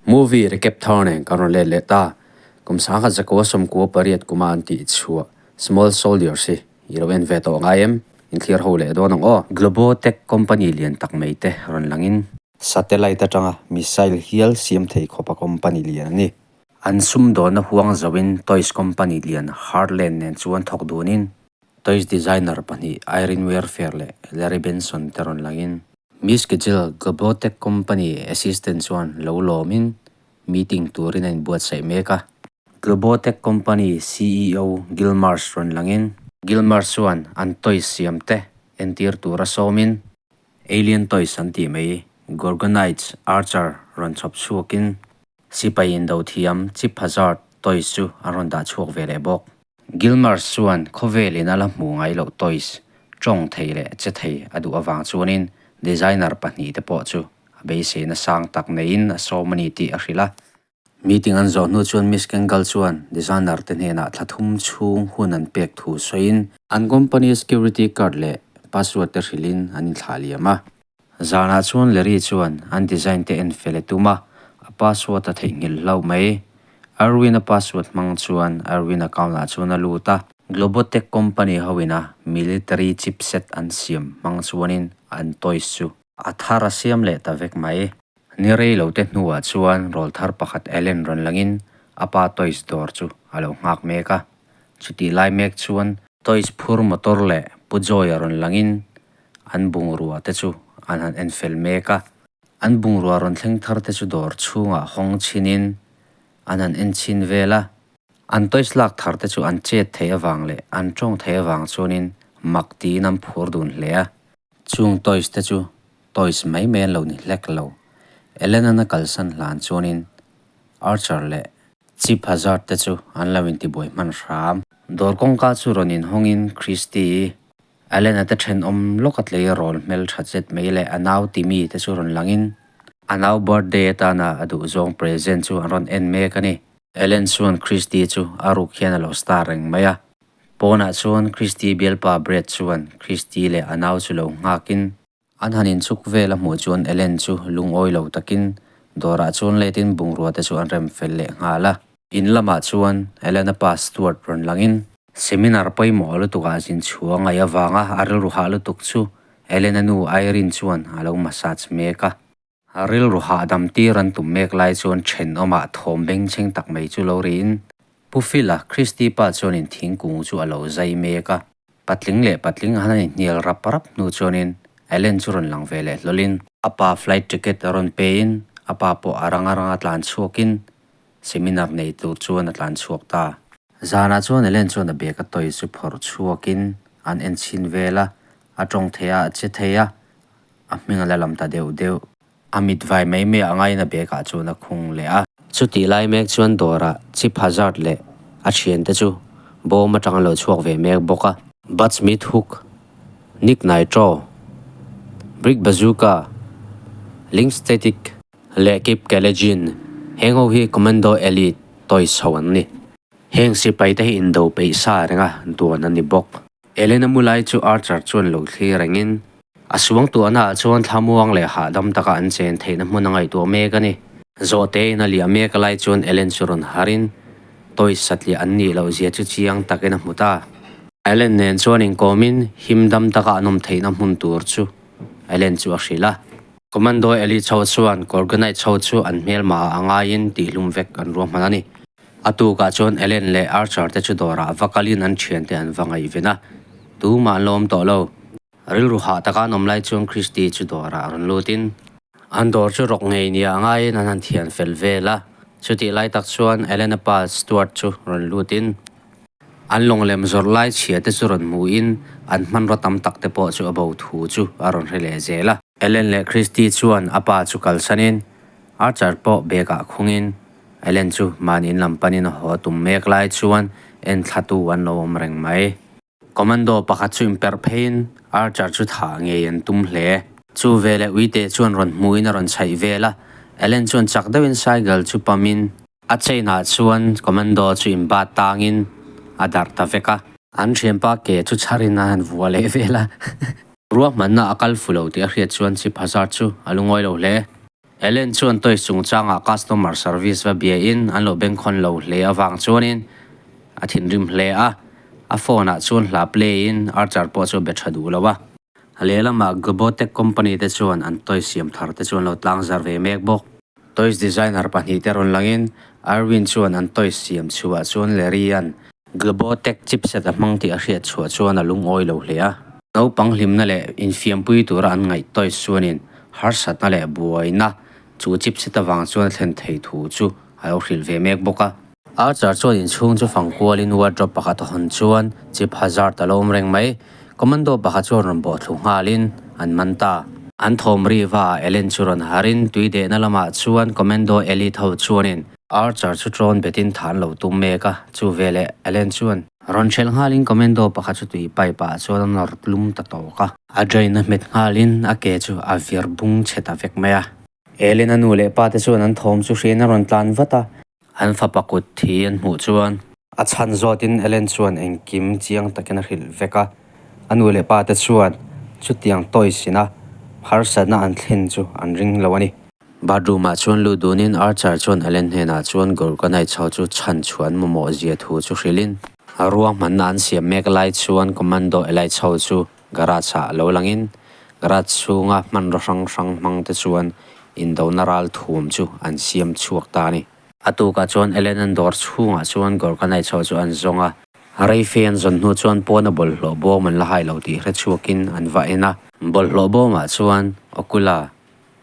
Movie recap thar nen kan rawn let leh ta. Kum sangkhat zakua 98 kuma an tih chhuah Small Soldiers hi i lo en ve tawh ngai em? Inthlir ho leh dawn ang aw. Globotech company lian tak mai te rawn langin. Satellite atanga missile hial siam thei khawpa company lian a ni. An sumdawnna huang zoin toys company lian Heartland nen chuan thawk dunin toys designer pahnih Irene Warfare leh Larry Benson te rawn langin. Miss Gigel, Globotech company assistant chuan lo lawmin meeting turin a inbuatsaih mek a. Globotech company ceo Gil Marsh rawn langin. Gil Marsh chuan an toys siam te entir tura sawmin. Alien toys an tih mai Gorgonites Archer rawn chhawp chhuakin sipai indo thiam Chip Hazard toys chu an rawn dah chhuak ve leh bawk. Gil Marsh chuan khawvelin a la hmu ngai loh toys tawng thei leh che thei a duh avang chuanin designer pahnih te pawh chu a beiseina sang tak neiin a sawm a ni tih a hrilh a. Meeting an zawh hnu chuan Miss Kengal chuan designer te hnenah thla thum chhung hun an pek thu sawiin an company security card leh password te hrilhin an inthlah liam a. Zanah chuan Larry chuan an design te en fel a tum a, a password a theihnghilh hlauh mai. Irwin-a password hmang chuan Irwin account ah chuan a lut a. Globotech company ho ina military chipset an siam hmang chuanin an toys chu a thar a siam leh ta vek mai. Ni rei lo te hnuah chuan rawl thar pakhat Ellen rawn langin a pa toys dawr chu a lo nghak mek a. Chutih lai mek chuan toys phur motor leh Pu Joy a rawn langin an bungrua te chu an han en fel mek a. An bungrua rawn thleng thar te chu dawr chhungah hawng chhinin an han en chhin vel a. An toys lak thar te chu an chet theih avang leh an tawng theih avang chuanin mak tiin an phur dun hle a. Chung toys te chu toys mai mai an lo ni hlek lo. Ellen-an a kalsan hlan chuanin Archer leh Chip Hazard te chu an lo intibuai hman hram. Dawr kawngka chu rawn inhawngin Christy-i Allen-a te thenawm lawk a tlei rawl hmel tha zet mai leh a nau Timmy te chu rawn langin a nau birthday atana a duhzawng present chu an rawn en mek a ni. Allen chuan Christy chu a ruk hian a lo star reng mai a. Pawnah chuan Christy bialpa Brad chuan Christy leh a nau chu lo nghakin an han inchuk vel a hmuh chuan Allen chu lungawi lo takin dawrah chuan letin bungrua te chu an rem fel leh nghal a. In lamah chuan Allen-a pa Stuart rawn langin. Seminar pawimawh lutukah zin chhuah ngaih avanga a rilru hah lutuk chu Elena nu Irene chuan a lo massage mek a. A rilru hahdam tir an tum mek lai chuan thenawmah thawm bengchheng tak mai chu lo riin Pu Phil-a Christy pa chuanin thingkung chu a lo zai mek a. Patling leh patling han an inhnial rap rap hnu chuanin Ellen chu rawn lang ve leh hlawlin a pa flight ticket a rawn pein a pa pawh a ranga ranga tlan chhuakin Seminar nei tur chuan a tlan chhuak ta. Zanah chuan Ellen chuan a bag a toy chu phawrh chhuakin an en chhin vel a, a tawng thei a, a che thei a, a hming a la lam ta deuh deuh. A mit vai mai mai a ngaiin a bag ah chuan a khung leh a. Chutih lai mek chuan dawrah Chip Hazard leh a thiante chu bawm atang an lo chhuak ve mek bawk a. Bud Smith Hook, Nick Nitro, Brick Bazooka, Link Static, leh Kip Kaledjian, heng ho hi Commando Elite toys ho an ni. Heng sipai te hi indo peih sa renga duan a ni bawk. Elena Mulai chu Archer chuan lo thlir rengin a suangtuahna ah chuan thlamuang leh hahdam taka an chen theihna hmun a ngaihtuah mek a ni. Zawhte in a liah mek lai chuan Ellen chu rawn harin toys satliah an nih loh zia chu chiang takin a hmu ta. Ellen nen chuan inkawmin him dam taka an awm theihna hmun tur chu Ellen chu a hrilh a. Commando Eli chho chuan Gorgonite chho chu an hmelma ah a ngaiin tihlum vek an ruahman a ni. A tukah chuan Ellen leh Archer te chu dawrah va kalin an thiante an va ngaihven a, tumah an la awm tawh lo. Rilru hah taka an awm lai chuan Christy chu dawrah rawn lutin an dawr chu rawk ngei nia a ngaiin an han thian fel vel a. Chutih lai tak chuan Ellen-a pa Stuart chu rawn lutin an lawng lem zawrh lai chhia te chu rawn hmuhin an hmanraw tam tak te pawh chu a bo thu chu a rawn hre leh zel a. Ellen leh Christy chuan a pa chu kalsanin Archer pawh bag ah khungin Ellen chu mahni in lam panin a haw tum mek lai chuan en thlatu an lo awm reng mai. Commando pakhat chu inperh pheiin Archer chu thah ngei an tum hle. Chu veleh uite chuan rawn hmuin a rawn chhaih vel a, Ellen chuan chak deuhin cycle chu pamin a chain ah chuan Commando chu inbat tangin a darh ta vek a. An thianpa ke chu chharin a han vua leh vel a. Ruahmanna a kal fu lo tih a hriat chuan Chip Hazard chu a lungawi lo hle. Ellen chuan toys chungchangah customer service va biain an lo bengkhawn lo hle avang chuanin a thinrim hle a, a phone ah chuan hla play in Archer pawh chu a be tha duh lo a. A lehlamah Globotech company te chuan an toys siam thar te chu an lo tlang zar ve mek bawk. Toys designer pahnihte rawn langin Irwin chuan an toys siam chhuah chuan Larry-a'n Globotech chipset a hmang tih a hriat chhuah chuan a lungawi lo hle a. Naupang hlimna leh infiampui tura an ngaih toys chuanin harsatna leh buaina chu chipset avang chuan a thlen thei thu chu a lo hrilh ve mek bawk a. Archer chuan inchhung chu fang kualin wardrobe pakhat a hawn chuan chip hazard a lo awm reng mai. Commando pakhat chuan rawn bawh thlu nghalin an man ta. An thawm riva ah Ellen chu rawn harin tui dehna lamah chuan Commando Elite ho chuanin Archer chu ṭawn betin tha an lo tum mek a, chu veleh Ellen chuan rawn hrelh nghalin Commando pakhat chu tui pipe ah chuan a nawr tlum ta tawk a. A drain a hmet nghalin a ke chu a vir bung chhe ta vek mai a. Ellen a nu leh pa te chuan an thawm chu hriain a rawn tlan vat a. An fapa kut thi an hmuh chuan. A chhan zawtin Ellen chuan engkim chiang takin a hrilh vek a. A nu leh pa te chuan chutiang toys ina harsatna an thlen chu an ring lo a ni. Bathroom ah chuan lut dunin Archer chuan Ellen hnenah chuan Gorgonite ho chu chhan chhuah an mamawh zia thu chu hrilhin. A ruahmanna an siam mek lai chuan Commando Elite ho chu Garage ah lo langin garage chhunga hmanraw hrang hrang hmang te chuan indona ral thum chu an siam chhuak ta a ni. A tukah chuan Ellen an dawr chhungah chuan Gorgonite ho chu an zawng a. Reife an zawn hnu chuan pawna bawlhhlawh bawm an la hai lo tih hre chhuakin an va en a. Bawlhhlawh bawmah chuan Ocula,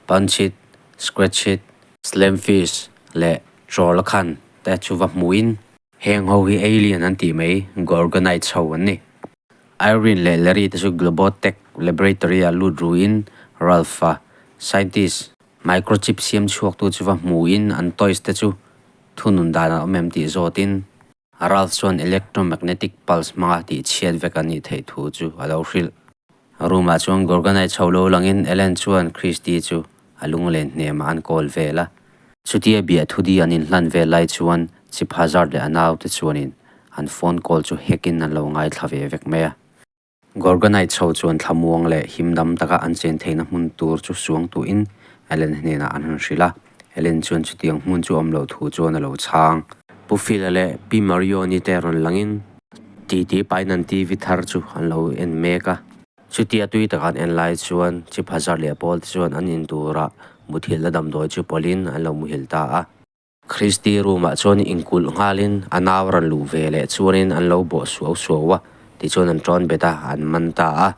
Punch It, Scratch It, Slam Fish leh Troll khan te chu va hmuhin heng ho hi alien an tih mai Gorgonite ho an ni. Irene leh Larry te chu Globotech Laboratory ah lut ruin Ralph-a, scientist, microchip siam chhuaktu chu va hmuin an toys te chu thunun dan an awm em tih zawtin Ralph chuan electromagnetic pulse hmanga tih chhiat vek an nih theih thu chu a lo hrilh. Room ah chuan Gorgonite chho lo langin Ellen chuan Christy chu a lunglen hnemah an kawl vel a. Chutia biathudi an inhlan vel lai chuan Chip Hazard leh a naute chuanin an phone call chu hack-in an lo ngaithla ve vek mai a. Gorgonite chho chuan thlamuang leh himdam taka an chen theihna hmun tur chu suang tuhin Ellen hnenah an han hrilh a. Ellen chuan chutiang hmun chu awm loh thu chuan a lo chhang. Pu Phil-a leh Pi Marion-i te rawn langin titi pain an TV thar chu an lo en mek a. Chutia tui taka an en lai chuan Chip Hazard leh Paul te chuan an in turah muthilhna damdawi chu pawlhin an lo muhil ta a. Christy room ah chuan inkulh nghalin a nau rawn luh ve leh chuanin an lo bawh suau suau a, tichuan an tawn bet a, an man ta a.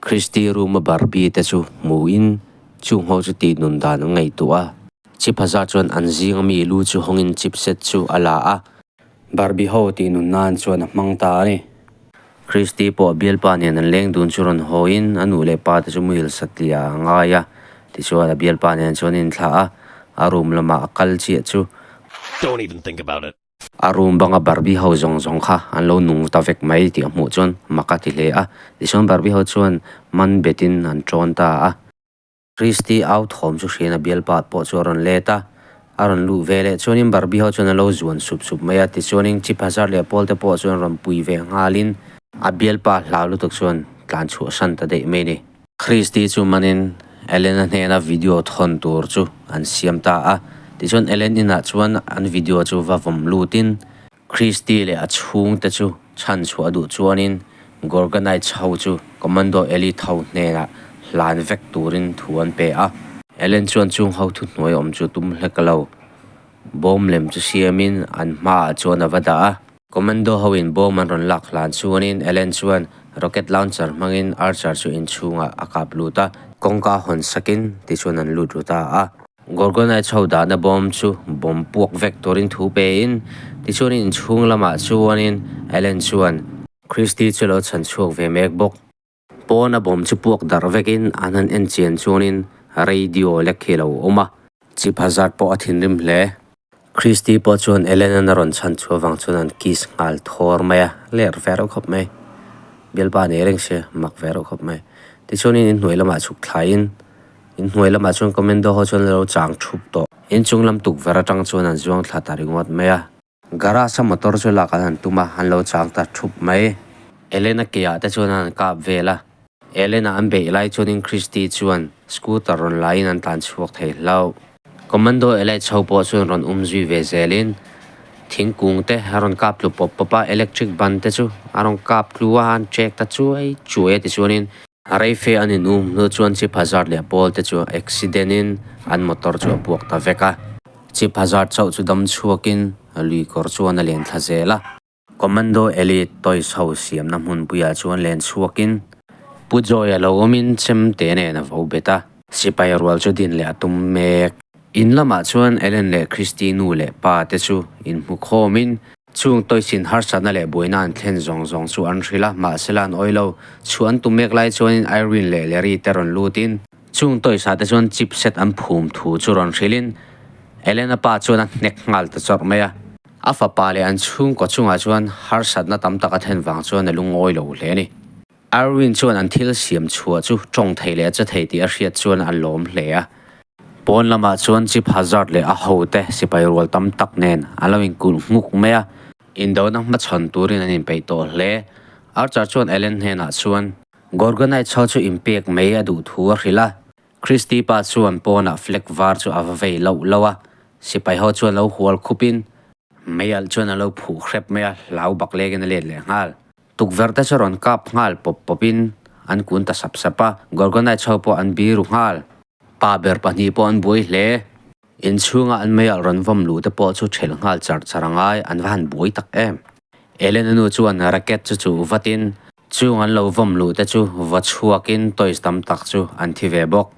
Christy room a Barbie te chu hmuhin chung ho chu tih nun dan an ngaihtuah a. Chip Hazard chuan an zing ami lu chu hawngin chipset chu a la a. Barbie ho tih nun nan chuan a hmang ta a ni. Christy pawh a bialpa nen an leng dun chu rawn hawiin a nu leh pa te chu muhil satliah a ngai a, tichuan a bialpa nen chuan a inthlah a, a room lamah a kal chiah chu. Don't even think about it. A room banga Barbie ho zawng zawng kha an lo nung ta vek mai tih a hmuh chuan mak a ti hle a, tichuan Barbie ho chuan man betin an tawn ta a. Christy au thawm chu hrian a bialpa pawh chu a rawn let a, a rawn luh ve leh chuanin Barbie ho chuan a lo zuan sup sup mai a, tichuanin Chip Hazard leh Paul te pawh chuan rawn pui ve nghalin a bialpa hlau lutuk chuan tlan chhuah san ta daih mai a ni. Christy chu manin Ellen-a hnena video thawn tur chu an siam ta a, tichuan Ellen inah chuan an video chu va vawm lutin Christy leh a chhungte chu chhan chhuah duh chuanin Gorgonite ho chu Commando Elite ho hnenah hlan vek turin thu an pe a. Ellen chuan chung ho thuhnuai awm chu tum hlek lo. Bawm lem chu siamin an hmaah chuan a va dah a. Commando hoin bawm an rawn lak hlan chuanin Ellen chuan rocket launcher hmangin Archer chu inchhungah a kap lut a. Kawngka hawn sakin tichuan an lut ru ta a. Gorgonite chho dahna bawm chu bawm puak vek turin thu pein, tichuanin inchhung lamah chuanin Ellen chuan Christy chu lo chhan chhuak ve mek bawk. Pawna bawm chu puak darh vekin an han en chian chuanin radio lek hi a lo awm a. Chip Hazard pawh a thinrim hle. Christy pawh chuan Ellen-an a rawn chhan chhuah vang chuan an kiss nghal thawr mai a, ler ve reuh khawp mai. Bialpa nei reng sia, mak ve reuh khawp mai. Tichuanin inhnuai lamah chhuk thlaiin. Inhnuai lamah chuan commando ho chuan an lo chang thup tawh. Inchung lam tukverh atang chuan an zuang thla ta ringawt mai a. Garage a motor chu lak an han tum a, an lo chang ta thup mai. Elena ke ah te chuan an han kap vel a. Elena an beih lai chuanin Christy chuan scooter rawn laiin an tlan chhuak thei hlauh. Commando Elites ho pawh chuan rawn um zui ve zelin thingkung te a rawn kap tlu pawp pawp a, electric ban te chu a rawn kap tlu a, an trek ta chuai chuai a tichuanin reife an in um hnu chuan Chip Hazard leh Paul te chu accident in an motor chu a puak ta vek a. Chip Hazard chauh chu dam chhuakin lui kawr chuan a len thla zel a. Commando Elite Toys ho siamna hmunpuiah chuan len chhuakin Pu Joy a lo awmin chemte nen a vo bet a, sipai rual chu din leh a tum mek. In lamah chuan Ellen leh Christy nu leh pa te chu inhmu khawmin chung Toys in harsatna leh buaina an thlen zawng zawng chu an hrilh a, mahsela an awilo chhuah an tum mek lai chuanin Irene leh Larry te rawn lutin chung Toys ah te chuan chipset an phum thu chu rawn hrilhin Ellen a pa chuan a hnek nghal ta chawrh mai a. A fapa leh an chhungkaw chungah chuan harsatna tam tak a thlen vang chuan a lungawi lo hle a ni. Irwin chuan an thil siam chhuah chu tawng thei leh a che thei tih a hriat chuan a lawm hle a. Pawn lamah chuan Chip Hazard leh a hote sipai rual tam tak nen an lo inkulh nghuk mai a. Indona hmachhawn turin an inpeih tawh hle. Archer chuan Ellen hnenah chuan Gorgonite ho chu inpek mai a duh thu a hrilh a. Christy pa chuan pawnah flag var chu a va vei loh loh a, sipai ho chuan lo hual khupin mei alh chuan a lo phuh hrep mai a, hlau bak lekin a let leh nghal. Tukverh te chu rawn kap nghal pawp pawpin an kun ta sap sap a, Gorgonites ho pawh an biru nghal. Pa ber pahnih pawh an buai hle. Inchhunga an mei alh rawn vawm luh te pawh chu thelh nghal char char a ngai, an va han buai tak em. Elena nu chuan racket chu chuh vatin Chung an lo vawm luh te chu va chhuakin toys tam tak chu an thi ve bawk.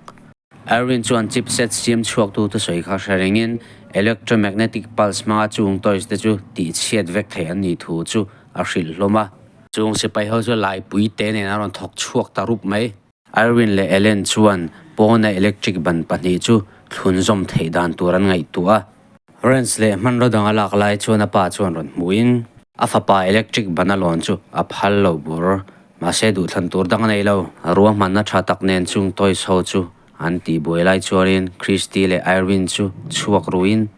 Irwin chuan chipset siam chhuaktu thusawi kha hre rengin electromagnetic pulse hmanga chung toys te chu tihchhiat vek thei an nih thu chu a hrilh hlawm a. Chung sipai ho chu laipui te nen a rawn thawk chhuak ta rup mai. Irwin leh Ellen chuan pawna electric ban pahnih chu thlunzawm theih dan tur an ngaihtuah a. Wrench leh hmanraw dang a lak lai chuan a pa chuan rawn hmuhin a fapa electric ban a lawn chu a phal lo bur. Mahse duhthlan tur dang a nei lo. Ruahmanna tha tak nen chung toys ho chu an tihbuai lai chuanin Christy leh Irwin chu chhuak ruin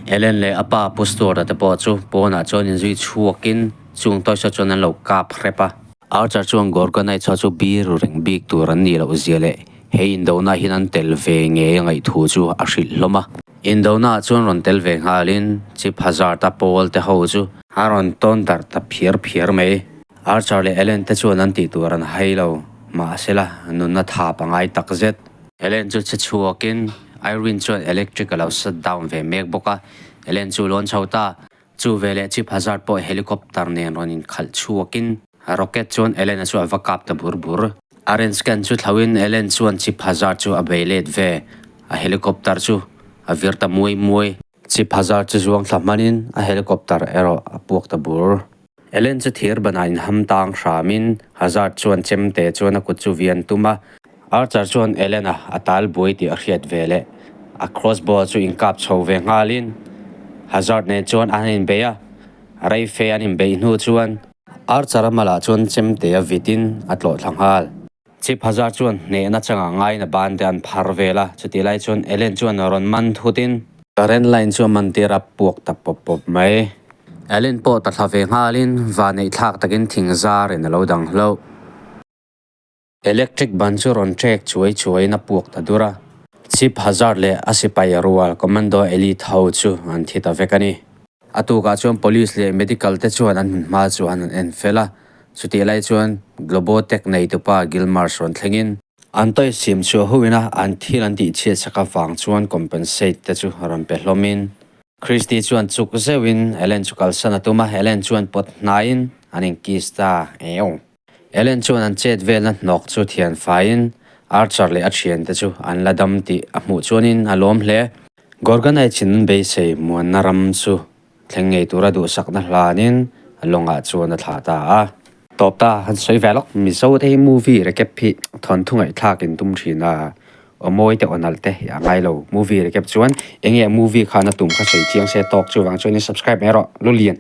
Ellen leh a pa Pu Stuart-a te pawh chu pawnah chuan inzui chhuakin chung toys ho chuan an lo kap hrep a. Archer chuan Gorgonites ho chu bir reng bik tur an nih loh zia leh He indona hian an tel ve ngei a ngaih thu chu a hrilh hlawm a. Indona ah chuan rawn tel ve nghalin Chip Hazard-a pawl te ho chu a rawn tawn darh ta phiar phiar mai. Archer leh Ellen te chuan an tih tur an hai lo, mahsela nunna tha pangai tak zet. Ellen chu che chhuakin Irene chuan electric a lo shut down ve mek bawk a, Ellen chu lawn chho ta. Chu veleh Chip Hazard pawh helicopter nen rawn inkhalh chhuakin rocket chuan Ellen-a chu a va kap ta bur bur. A ren scan chu thlauhin Ellen chuan Chip Hazard chu a bei let ve. A helicopter chu a vir ta muai muai. Chip Hazard chu zuang thla hmanin a helicopter erawh a puak ta bur. Ellen chu thir banah inham tang hramin Hazard chuan chemte chuan a kut chu vian tum a. Archer chuan Ellen-a a tal buai tih a hriat ve leh a crossbow chu inkap chho ve nghalin Hazard nen chuan an inbei a, reife an inbeih hnu chuan Archer-a malah chuan chemte a vitin a tlawh thla nghal. Chip Hazard chuan hnehna changah ngaiin a ban te an phar vel a, chutih lai chuan Ellen chuan a rawn man thutin current line chu a man tir a puak ta pawp pawp mai. Ellen pawh ta thla ve nghalin vanneih thlak takin thing zarin a lo dang hlauh. Electric ban chu rawn trek chuai chuaiin a puak ta dur a, Chip Hazard leh a sipai rual Commando Elite ho chu an thi ta vek a ni. A tukah chuan Police leh Medical te chuan an hmun hma chu an han en fel a, chutih lai chuan Globotech neitupa Gilmars rawn thlengin, an toy siam chhuah ho ina an thil an tihchhiat sak avang chuan compensate te chu rawn pe hlawmin, Christy chuan chuk zeuhin Ellen chu kalsan a tum a, Ellen chuan pawt hnaiin an inkiss ta eo. Ellen chuan an chet velna hnawk chu thian faiin Archer leh a thiante chu an la dam tih a hmuh chuanin a lawm hle. Gorgonite chin an beisei muanna ram chu thleng ngei tura duhsakna hlanin lawngah chuan a thlah ta a. Tawp ta han sawi ve lawk. Mizo te hi movie recap hi thawnthu ngaihthlak in tum thin a, aw mawi te aw nalh te hi a ngai lo. Movie recap chuan eng nge movie khan a tum kha sawi chiang se tawk chuvang chuanin subscribe mai rawh Lulian.